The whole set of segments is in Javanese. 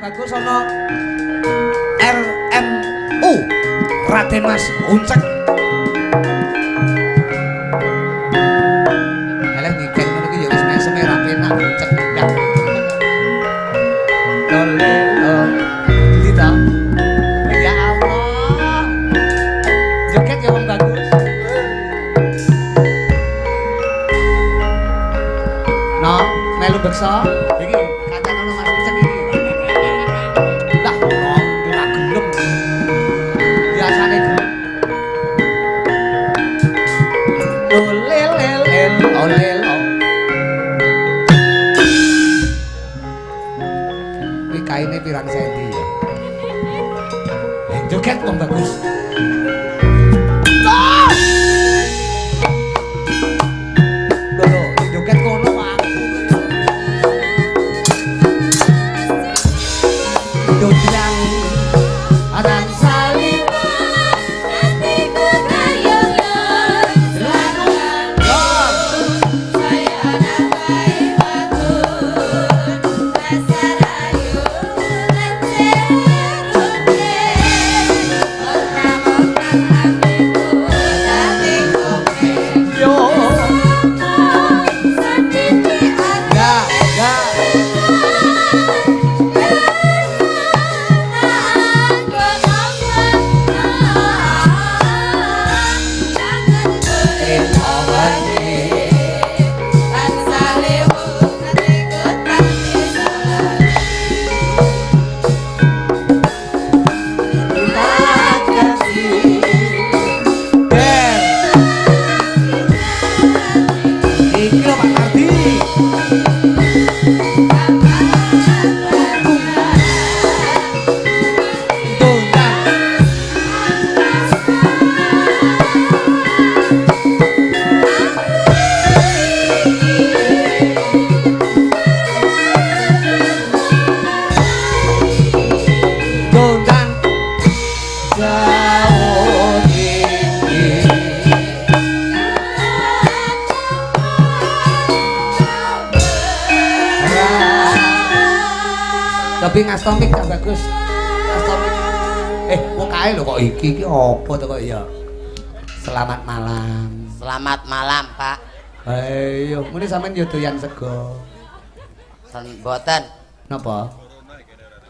Bagus ana RMU Raden Mas Uncek. Eleh nyiken ngono iki ya wis meseme ra penak Uncek ndang. Tole oh. Endi ta? Ya Allah. Joget ya wong bagus. No, melu beksa. Iki kancane Mas Uncek iki. Lah, ora gelem. Biasane gelem. Olel el olel. Kuwi kaine pirang senti ya? Joget wong bagus. Ah! Lho lho, joget kono kok aku. Dodlang aran salib Atiku kayoyo lor. Saya nabai wakun Pasarayu lancer Ora-ora atiku atiku Yo. Sadiki Ya, ya. Der. Iki lho Pak Nardi. Dondang. Dondang. Jauh tinggi. Tapi ngastomik tak bagus. Ngastomik. Wong kae lho kok iki iki apa to kok ya? Selamat malam. Selamat malam, Pak. Ayo, muni sampean yo doyan sego. Mboten. Napa?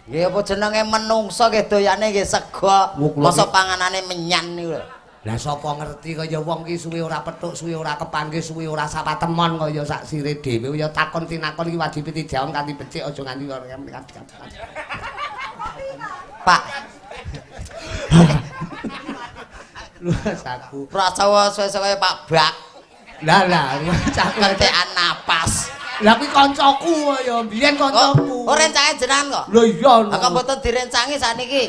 Nggih apa jenenge menungso nggih doyane nggih sego. Wong kula Masa ki- panganane menyan niku lho. Lah sapa ngerti kaya wong ki suwe ora petuk, suwe ora kepanggih, suwe ora sapa temon kaya sak sire dhewe ya takon tinakon iki wajib dijawab kanthi becik aja nganti Pak, Luas aku. prasawa suwe-suwe Pak Bak Lah lah, aku kentekan napas. Lah kuwi kancaku ya, mbiyen kancaku. Oh, rencange jenengan kok. Lho iya. Lah kok mboten direncangi sakniki.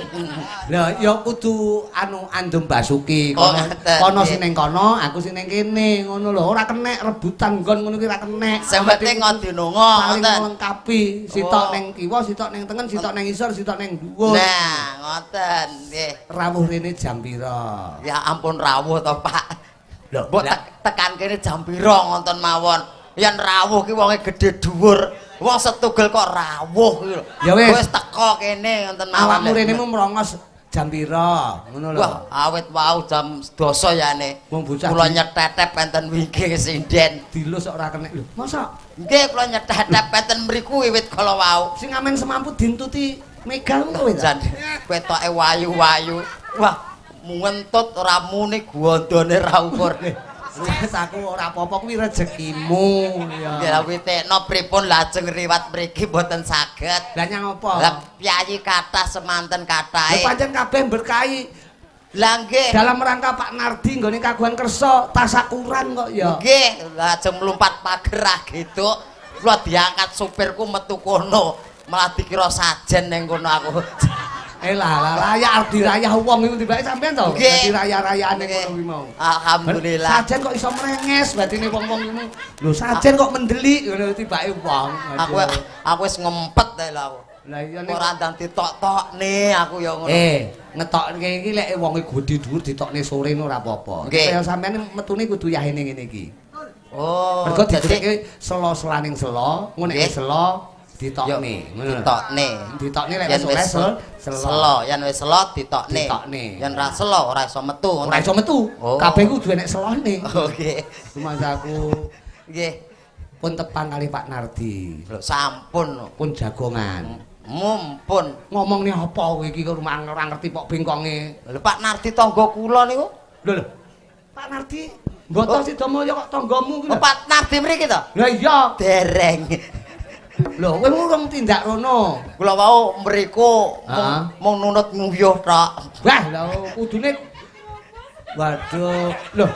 Lah ya kudu anu Andum Basuki Oh, kono ngaten, kono nggih. sing ning kono, aku sing ning kene ngono lho. Ora kenek rebutan nggon ngono kuwi ora kenek. Sing penting ngodinunga saling ngoten. melengkapi, sitok Oh. ning kiwa, sitok ning tengen, sitok ning isor, sitok ning dhuwur. Nah, ngoten nggih. Rawuh rene jam pira? Ya ampun rawuh to, Pak. Lho, Mbok lah. tekan kene jam pira ngonten mawon. Yen rawuh ki wonge gedhe dhuwur. Wong setugel kok rawuh ki lho. Ya wis. Wis teko kene ngonten mawon. Awakmu rene mu mrongos jam pira? Ngono lho. Wah, awit wau jam 12 yane. Wong bocah Kula nyetetep enten wingking sinden. Dilus kok ora kenek lho. Masa Nggih, kula nyetetep enten mriku wiwit kala wau. sing amen semampu dintuti Mega kowe ta? Jan ketoke wayu-wayu. Wah, ngentut ora muni gondone ra ukur. Wis aku ora apa-apa kuwi rezekimu ya. Nggih, lah witekno pripun lajeng riwat mriki mboten saged. Lah nyang apa? Lah piyayi kathah semanten Lah kathahe. pancen kabeh berkahi Lah nggih. dalam rangka Pak Nardi nggone kagungan kersa tasakuran kok ya. Nggih, lajeng mlumpat pager ah gitu. Kula diangkat supirku metu kono, malah dikira sajen ning kono aku. Eh lah lah lah ya arep dirayah wong iku tibake sampean to. Nggih. Dadi raya-rayane Nggih. ngono kuwi mau. Alhamdulillah. Sajen kok iso mrenges batine wong-wong ngono. Lho sajen kok mendelik ngono tibake wong. Aku wis ngempet ae lho aku. Lah iya nek Ora ndang ditok-tokne aku ya ngono. Ngetokne iki lek wonge gedhe dhuwur ditokne sore ngono ora apa-apa. Nggih. Kaya sampean metune kudu yahene ngene iki. Oh, Mergo dadi didekake sela-selaning sela, ngono nek Nggih. sela Ditokne. Ngono lho. Ditokne. Ditokne lek Yen wis oleh wis selo. selo, yen wis selo ditokne. Ditokne. Yen ra selo ora iso metu. Ora iso metu. Oh. Kabeh kudu enek selone. Oke. Rumangsaku Nggih. pun tepang kali Pak Nardi. Lho sampun. Pun jagongan. Mumpun. Ngomongne apa kowe iki kok ora ngerti pok bengkonge. Lho Pak Nardi tangga kula niku. Lho lho. Pak Nardi mboten Oh. Sidomulyo kok tanggamu kuwi Oh, lho. Pak Nardi mriki to? Lah iya. Dereng. Lho kowe urung tindak rono. Kula wau mriku mung nunut nguyuh tok. Wah, lha kudune waduh. Lho.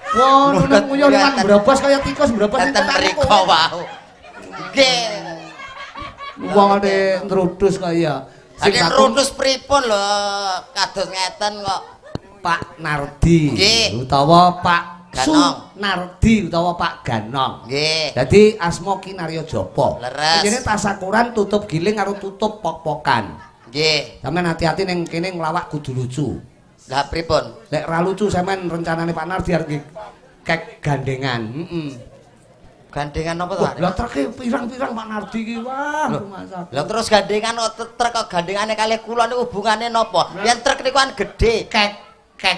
Wah, nunut nguyuh liwat mbrobos kaya tikus mbrobos ning Enten kotamu mriku kowe. wau. Nggih. Wong ate nrudus kaya Sing nrudus pripun lho kados ngeten kok. Pak Nardi Nggih. utawa Pak Ganong. Sunardi utawa Pak Ganong. Nggih. Dadi asma Kinarya Japa. Leres. Kene tasakuran tutup giling karo tutup pok-pokan. Nggih. Sampeyan hati-hati ning kene nglawak kudu lucu. Lah pripun? Lek ra lucu sampean rencanane Pak Nardi arep kek gandengan. Heeh. Gandengan apa to? Wah, lah treke pirang-pirang Pak Nardi iki. Wah, rumangsaku. Lah terus gandengan kok truk kok gandengane kalih kula niku hubungane napa? Yen truk niku kan gedhe. Kek kek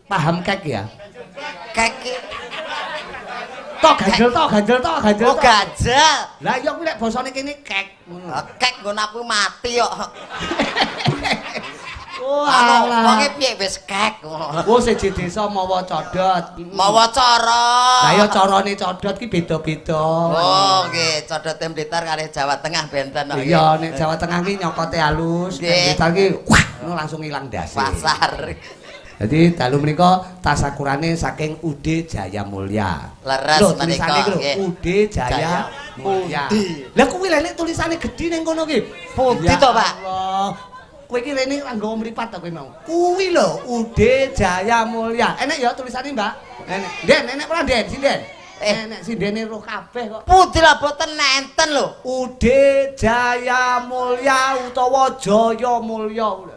paham kek ya? Kek ki Tok ganjel tok ganjel tok ganjel. oh tok. ganjel. Lah iya kuwi lek basane kene kek ngono. Lah, kek nggon aku mati kok. Wah, Anu, wonge piye wis kek ngono. Oh, siji desa mawa codot. Mawa cara. Lah ya carane codot ki beda-beda. Oh, nggih, codote Blitar kalih Jawa Tengah benten kok. Iya, nek Jawa Tengah ki nyokote halus, nek Nggih. Blitar ki wah, ngono langsung ilang ndase. Pasar. Jadi dalu menika tasakurane saking UD Jaya Mulya. Leres Lho, menika, tulisane iki lho, nggih. UD Jaya Jaya Mulya. Pundi. Lah kuwi lho nek tulisane gedhi ning kono ki. Pundi Ya to, Pak? Allah. Kowe iki rene ora nggawa mripat to kowe mau. Kuwi lho UD Jaya Mulya. Enek ya tulisane, Mbak? Enek. Den, enek ora Den? Sinden. Enek sindene roh kabeh kok. Pundi lah boten nenten lho. UD Jaya Mulya utawa Jaya Mulya lho.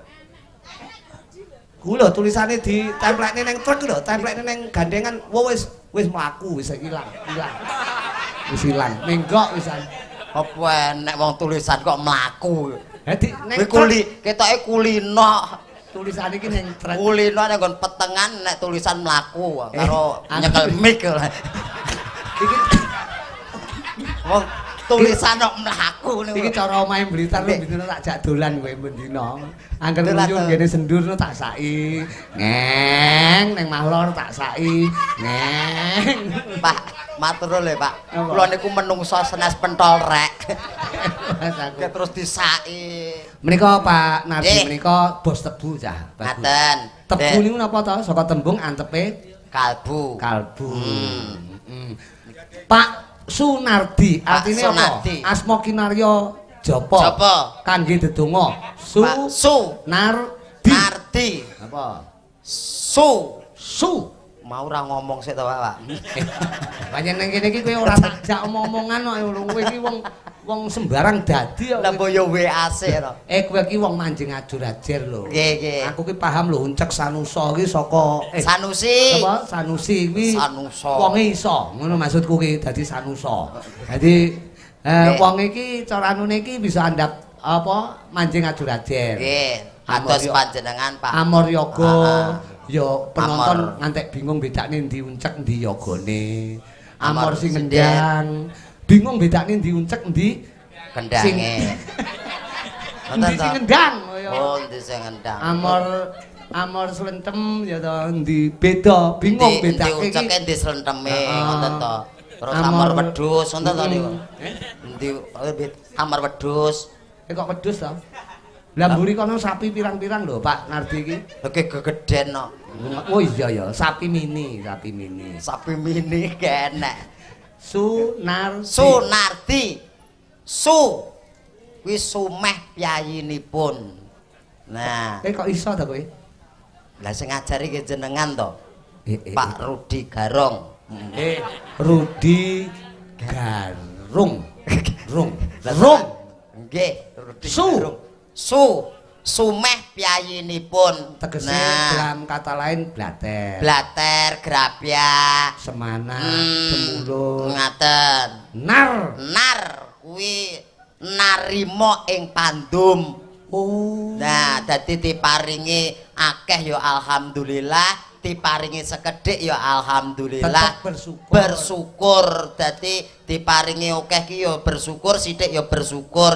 Ku lho tulisane ditemplekne ning truk lho, templekne ning gandengan. Wah wis wis mlaku wis ilang, ilang. Wis ilang, menggok wisan. Apa enek wong tulisan kok mlaku. Dadi ning Kuwi kuli, ketoke kulino. tulisane iki ning truk. Kulino nek nggon petengan nek tulisan mlaku karo Eh, nyekel mic. Iki Wong tulisan kok mlaku niku. iki cara omahe Blitar lho Nggih. bendina tak jak dolan kowe bendina. Angger Dolan nguyuh to. ngene sendur no tak saki. Ngeng ning Mahlor tak saki. Ngeng. Pak, matur nuwun lho, Pak. Apa? Kula niku menungso senes pentol rek. Mas aku. Terus disaki. Menika Pak Nardi Nggih. menika bos tebu cah. Bagus. Ngaten. Tebu Dek, niku napa to? Saka tembung antepe kalbu. kalbu. Hmm. Mm. Pak Sunardi, Pak artine apa? Sunardi. Asma Kinarya Japa. Japa. Kangge dedonga. Su Pak Su Nardi. Nardi. Apa? Su. Su. Mau ora ngomong sik to, Pak. Pancen ning kene iki kowe ora tak jak omong-omongan kok kowe iki wong wong sembarang dadi kok. Lah mbok yo WA sik to. Eh kowe iki wong manjing ajur-ajer lho. Nggih, nggih. Aku ki paham lho uncek Sanusa ki saka Sanusi. Apa Sanusi kuwi Sanusa. Wonge iso, ngono maksudku ki dadi Sanusa. Dadi Nggih. wong iki cara anune iki bisa andap apa manjing ajur-ajer. Nggih. Amor Atos panjenengan, Pak. Amor yoga Ah, ya penonton Amor. ngantek bingung bedakne ndi uncek ndi yogane. Amor Amor sing sinden. ngendang, bingung bedakne ndi uncek ndi Kendange. Endi sing ngendang kaya. Oh, endi sing ngendang. Amor amor slentem ya to endi beda, bingung Endi bedake unceke iki. endi slenteme Heeh. ngoten to. Terus amor wedhus ngoten to niku. Eh? Endi amor wedhus. Eh kok wedhus to? Lah mburi kono sapi pirang-pirang lho Pak Nardi iki. Lha gegeden kok. Oh iya ya, sapi mini, sapi mini. Sapi mini kenek. Sunardi. Sunardi. Su. Kuwi sumeh piyayinipun. Nah, Eh kok iso ta kowe? lah sing ngajari ki jenengan to. Eh, eh, Pak Rudi Garong. Eh, Rudi Garung. Rung. Rung. Nggih, Rudi Su. Garong. Su. Sumeh piyayinipun. Tegese Nah, dalam kata lain blater. blater, grapyak, Semana, semulur. ngaten. Nar. Nar Kuwi narima ing pandum. Oh. Nah, dadi diparingi akeh ya alhamdulillah, diparingi sekedhik ya alhamdulillah. Tetep bersyukur. Bersyukur. Dadi diparingi akeh ki ya bersyukur, sithik ya bersyukur.